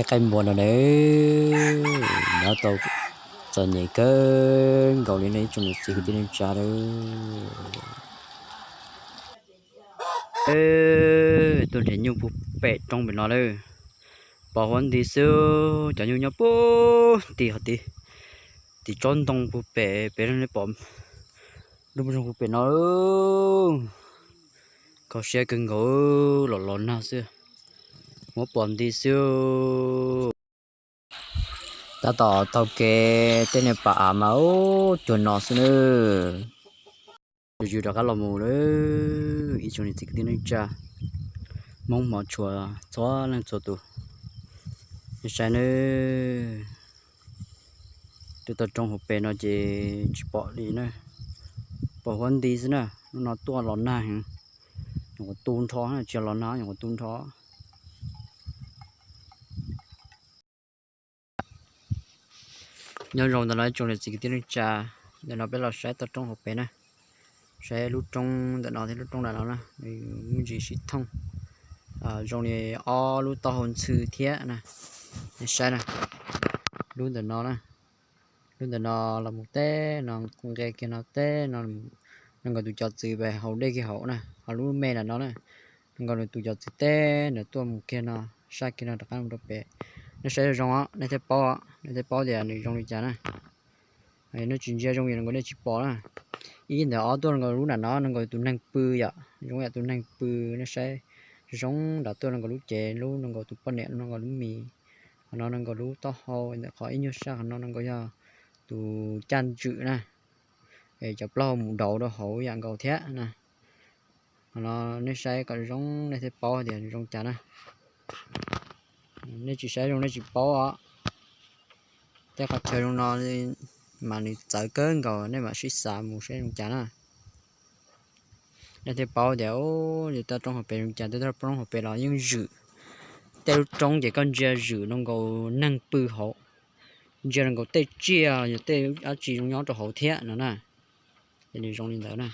qaij npua no na, nyob tau txom nyem kawg nkaus li no ib tsoom niam txiv kwv tij neej tsa lawm. Tuaj nrhiav nyuj puag pem roob pem no lawm. Pom huab nti xwb, cov nyuj nyob puag tim hov tid, tim tsob ntoo puag pem, pem nej pom lub nroog puag pem no. Kho siab kawg nkaus, los los nag xwb, muab pom nti xwb. Tab tom taug kev tej niag pas av mas ub cuag no xwb nawb. Yus rov qab los mus lawm ib tsoom niam txiv kwv tij neej tsa, Hmoob hmov tshua txhua leej txhua tus, nej saib nawb. Twb tau roob hauv pes no ces tsis pom li na, pom huab nti xwb na. Hnub no tuaj los nag heev, nyuam qhuav tu nrho, tsis yog los nag, nyuam qhuav tu nrho. Nyob zoo ntawm no ib tsoom niam txiv kwv tij neej tsa, ntawm no peb los saib tau roob hauv pes na. Saib lub roob ntawm no thiab lub roob ntawm no na, nws muaj ntsis sib thooj, zoo li ob lub taub hau ntxhw thiab na. Nej saib na, lub ntawm no na, lub ntawm no los mus teb no, nqe kiag no teb no, nws nkaus tus cov txwv pem haus dej kiag hauv na, ho lub me ntawm no na, nws nkaus nws tus cov txwv teb ntawd tuaj mus kiag no, sab kiag no rov qab mus rau pem. Nej saib zoo zoo os, nej thiaj paub, nej thiaj paub tias nws zoo li cas na. Nej tsis ntsia zoo yom, nws nkaus nej tsis pom na. Ib ntawm ob tuaj nkaus lub ntawm no, nws nkaus tus neeg pw yom, zoo yam tus neeg pw. Nej saib zoo nram tuaj nws nkaus lub cev, lub nws nkaus tus poj niam, nws nkaus lub mis, qhov no nws nkaus lub taub hau, ntawm qhov ib nyuag sab qhov no nws nkaus yog tus caj ntswm na. Es cov plaub hau mus dauv rau hauv yam nkaus thiab na. Qhov no nej saib kom zoo nej thiaj paub tias zoo cas na. Nej tsis saib zoo nej tsis paub os. Tej qhov chaw zoo no mas nws txawv kawg nkaus, nej mam sib xav mus saib zoo cas na. Nej thiaj paub tias yus tau roob hauv pes zoo cas, twb tau roob hauv pes los yeej zwm. Tej lub roob ces koj ntsia zwm no nkaus neeg pw hauv, ntsia no nkaus tej tsiaj, yog tej dab tsi zoo nyob rau hauv thiab no na. Ces nws zoo li ntawd na.